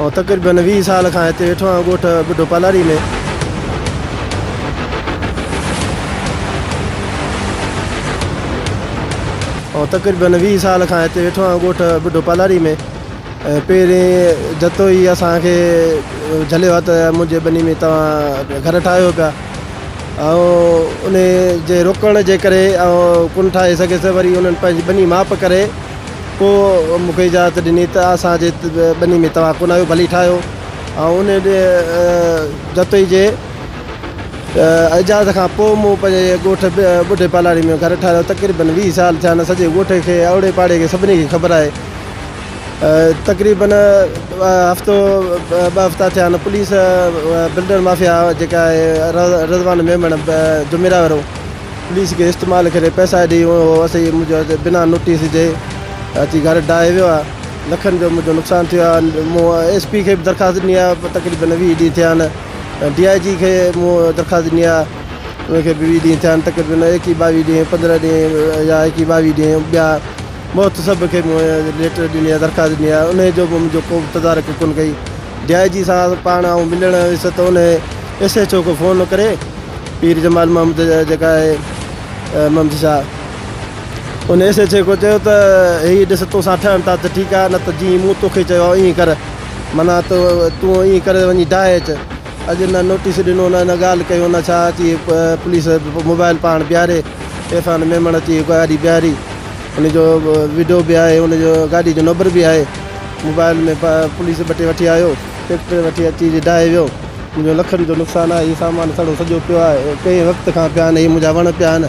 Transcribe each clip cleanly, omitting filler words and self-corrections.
۽ تقريبن 20 سال کان هتي ويٺو آهيان ڳوٺ ٻڍو پالاري ۾. ۽ تقريبن 20 سال کان هتي ويٺو آهيان ڳوٺ ٻڍو پالاري ۾. ۽ پهرين جتوئي اسان کي جهليو آهي ته منهنجي ٻني ۾ توهان گهر ٺاهيو پيا ۽ ان جي روڪڻ جي ڪري آئون ڪونه ٺاهي سگهيس. وري انهن پنهنجي ٻني ماپ ڪري پوء مون کي اجازت ڏني ته اسان جي ٻني ۾ توهان ڪونه آهيو، ڀلي ٺاهيو. ۽ ان جتوئي جي اجازت کان پوء مون پنهنجي ڳوٺ ٻڍي پالاري ۾ گهر ٺاهرايو. تقريبن 20 سال ٿيا آهن. سڄي ڳوٺ کي اوڙي پاڙي کي سڀني کي خبر آهي. تقريبن هفتو ٻه هفتا ٿيا آهن پوليس بلڊر مافيا جيڪا آهي رضوان ميمڻ جميرا وارو پوليس کي استعمال ڪري پئسا ڏئي اسين منهنجو بنا نوٽيس جي اچي گهر ڊاهي ويو آهي. لکن جو منهنجو نقصان ٿيو آهي. مون ايس پي کي به درخواست ڏني آهي، تقريبن 20 ڏينهن ٿيا آهن. ڊي I جي کي مون درخواست ڏني آهي، ان کي به 20 ڏينهن ٿيا آهن. تقريبن 21 22 ڏينهن، 15 ڏينهن يا 21 22 ڏينهن ٻيا محتسب کي مون ليٽر ڏني آهي، درخواست ڏني آهي، انهيء جو به منهنجو ڪو به تدارڪ ڪونه ڪئي. ڊي I جي سان پاڻ آئون ملڻ ويس ته انهيء ايس ايڇ او کي فون ڪري پير جمال محمد جيڪا آهي محمد شاهه ان ايس ايڇ او کي چيو ته هي ڏس تو سان ٺهن ٿا ته ٺيڪ آهي، نه ته جيئن مون توکي چيو آهي ائين ڪر، معنيٰ تون ائين ڪري وڃي ڊاهي اچ. اڄ نه نوٽيس ڏنو نه نه ڳالهه ڪيو نه ڇا، اچي پوليس موبائل پاڻ بيهاري عرفان ميمڻ اچي گاڏي بيهاري، ان جو وڊيو به آهي، ان جو گاڏي جو نمبر به آهي موبائل ۾. پوليس ٻه ٽي وٺي آيو، ٽريڪٽر وٺي اچي جي ڊاهي ويو. منهنجو لکن جو نقصان آهي. هي سامان سڙو سڄو پيو آهي، ڪئين وقت کان پيا آهن، هي منهنجا وڻ پيا آهن.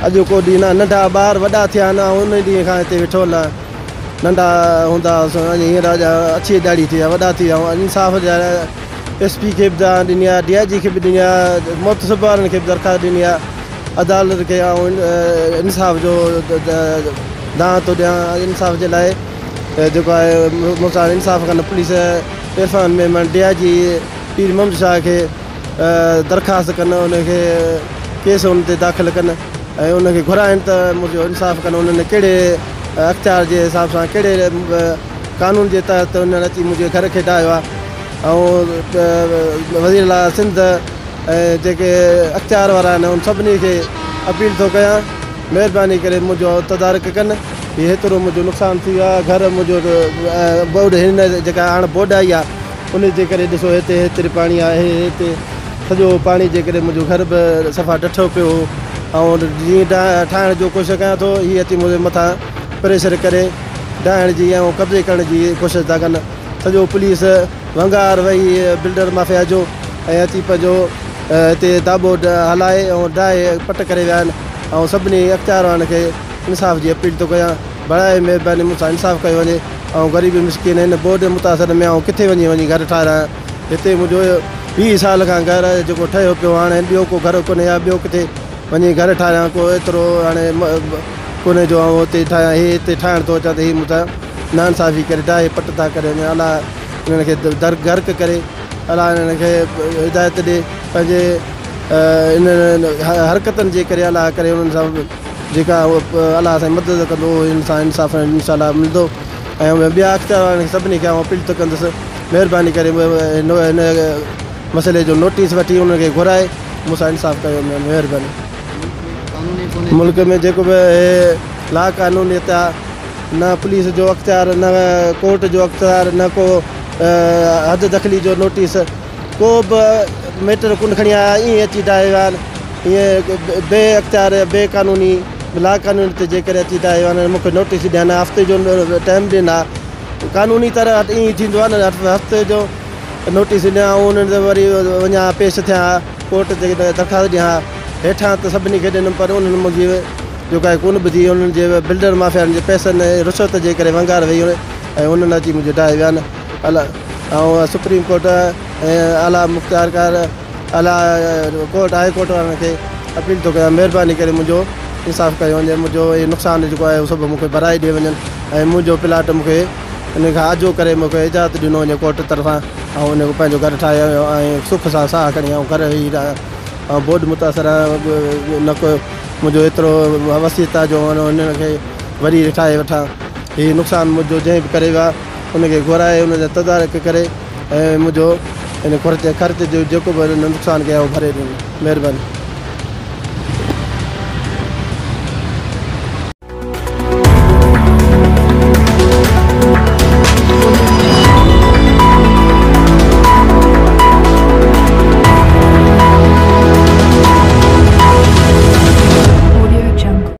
اڄ ڪو ڏينهن نه ننڍا ٻار وڏا ٿيا آهن، آئون ان ڏينهن کان هتي ويٺو نه ننڍا هوندا هئس، اڃا هينئر اڄ اڇي ڏاڙهي ٿي آهي، وڏا ٿي ويا آهيون. انصاف جي لاء ايس پي کي به دانهن ڏني آهي، ڊي I جي کي به ڏني آهي، محتسب وارن کي به درخواست ڏني آهي. عدالت کي آئون انصاف جو دانهن ٿو ڏيان، انصاف جي لاء جيڪو آهي مون سان انصاف ڪن. Police Irfan Memon, D I جي پير محمد شاهه کي درخواست ڪن، ان کي ڪيس ان تي داخل ڪن ۽ ان کي گهرائن ته منهنجو انصاف ڪن. انهن ڪهڙي اختيار جي حساب سان، ڪهڙي قانون جي تحت انهن اچي منهنجي گهر کي ڊاهيو آهي. ۽ وزير اعليٰ سنڌ ۽ جيڪي اختيار وارا آهن ان سڀني کي اپيل ٿو ڪيان، مهرباني ڪري منهنجو تدارڪ ڪن. هي هيترو منهنجو نقصان ٿي ويو آهي، گهر منهنجو ٻوڏ هن جيڪا هاڻ ٻوڏ آئي آهي ان جي ڪري ڏسو هتي هيتري پاڻي آهي، هتي سڄو پاڻي جي ڪري منهنجو گهر به صفا ڊٺو پيو هو. ۽ جيئن ٺاهڻ جو ڪوشش ڪيان ٿو، هي اچي منهنجي مٿان پريشر ڪري ڊاهڻ جي ۽ قبضي ڪرڻ جي ڪوشش ٿا ڪن. سڄو پوليس ونگار وئي بلڊر مافيا جو ۽ اچي پنهنجو هتي داٻو هلائي ۽ ڊاهي پٽ ڪري ويا آهن. آئون سڀني اختيار وارن کي انصاف جي اپيل ٿو ڪيان، براء مهرباني مون سان انصاف ڪيو وڃي. آئون غريب مسڪين هن ٻوڏ متاثر ۾ آئون ڪٿي وڃي وڃي گهر ٺاهرايان. هتي منهنجو 20 سال کان گهر جيڪو ٺهيو پيو، هاڻي ٻيو ڪو گهر ڪونهي يا ٻيو ڪٿي وڃي گهر ٺاهرايان، ڪو ايترو هاڻي ڪونهي جو آئون هتي ٺاهيان. هي هتي ٺاهڻ ٿو اچان ته هي مون سان ناانصافي ڪري ڊاهي پٽ ٿا ڪري وڃن. الله انهن کي در غرق ڪري، الله انهن کي هدايت ڏي پنهنجي انهن حرڪتن جي ڪري. الله ڪري انهن سان جيڪا الله سائين مدد ڪندو، انهن سان انصاف انشاء الله ملندو. ۽ ٻيا اختيار وارن کي سڀني کي آئون اپيل ٿو ڪندس، مهرباني ڪري هن مسئلي جو نوٽيس وٺي انهن کي گهرائي مون سان انصاف ڪيو وڃي، مهرباني. ملڪ ۾ جيڪو به لا قانونيت آ، نه پوليس جو اختيار، نه ڪورٽ جو اختيار، نه ڪو حد دخلي جو نوٽيس، ڪو به ميٽر ڪونه کڻي آيا، ائين اچي ڊاهي ويا آهن. ائين بي اختيار بي قانوني لا قانونيت جي ڪري اچي ڊاهي ويا آهن. مون کي نوٽيس ڏين ها، هفتي جو ٽائيم ڏين ها، قانوني طرح ائين ٿيندو آهي نه، هفتي جو نوٽيس ڏين ها، انهن تي وري وڃان ها پيش ٿيان ها، ڪورٽ تي درخواست ڏيان ها. هيٺان ته سڀني کي ڏنم پر انهن منهنجي جيڪا ڪونه ٻڌي. انهن جي بلڊر مافيائن جي پئسن ۽ رشوت جي ڪري ونگار وئي ۽ انهن اچي منهنجي ڊاهي ويا آهن. آئون سپريم ڪورٽ ۽ اعليٰ مختيارڪار اعليٰ ڪورٽ هاء ڪورٽ وارن کي اپيل ٿو ڪيان، مهرباني ڪري منهنجو انصاف ڪيو وڃي. منهنجو هي نقصان جيڪو آهي سڀ مون کي ڀرائي ڏئي وڃن ۽ منهنجو پلاٽ مون کي ان کان آجو ڪري مون کي اجازت ڏنو وڃي ڪورٽ طرفان. آئون ان پنهنجو گهر ٺاهي ۽ سک سان ساهه کڻي آئون گهر ويهي رهان. آئون بوڏ متاثر آهيان، نه ڪو منهنجو ايترو وسيت آهي جو هنن کي وري ٺاهي وٺان. هي نقصان منهنجو جنهن به ڪري ويو آهي ان کي گهرائي ان جا تدارڪ ڪري ۽ منهنجو ان خرچ خرچ جو جيڪو به نقصان ڪيو آهي اهو ڀري ڏين. مهرباني.